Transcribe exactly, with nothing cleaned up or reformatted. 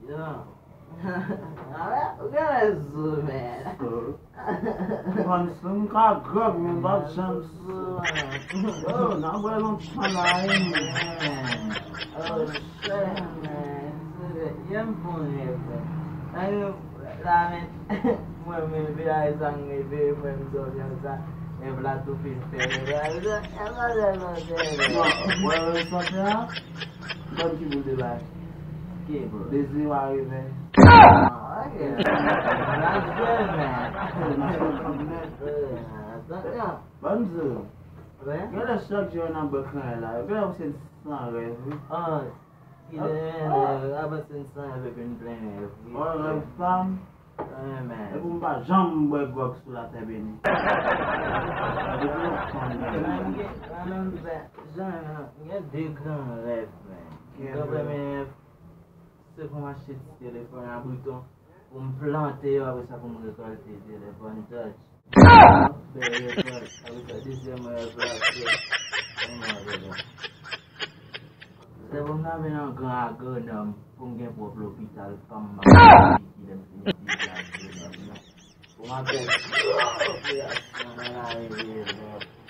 Yo. Ou gen lè sou, man. Mwen, si m ka gròg, men m p ap janm sou, man. Yo, n a bwè lontan la, wi, man. Oh, shit, man. Yo, m fè yon rèv, man. Ann, la, men, mwen, m leve a, e sa m leve, mwen, m dòmi a, sa. Rèv la tou fin fè, rèv la, rèv la, rèv la, rèv la. Bon, wè, wè, sa fè a? Ban m ki boul de bay. Ki boul? De zewo a ven. Ah, ok. N ap jwe, man. N ap jwe kanmenm. Ban m di w. Gen lè chak jou n ap bwè kanrè la. Yo gen lè se san rèv, wi. Ah, ki lè, lè, avanse n san rèv epi n plen rèv, wi. Oh, rèv pa m. Epi m pa janm bwè gwòg sou latè beni. Depi lontan m gen. Mwen menm, jan, gen de gran rèv, man. Gen de. Premye rèv, se pou m achte ti telefòn a bouton, pou m plante yo, apre sa pou m rekòlte telefòn touch. Bèl rekòt. Apre sa, dezyèm rèv la, se, ann wè, se pou m nan vin yon gran agwonòm, pou m gen pwòp lopital pa m, m ap fè ki lè m fini etidye agwonòm nan. Pou m ap fè gwo operasyon nan lari Villeneuve.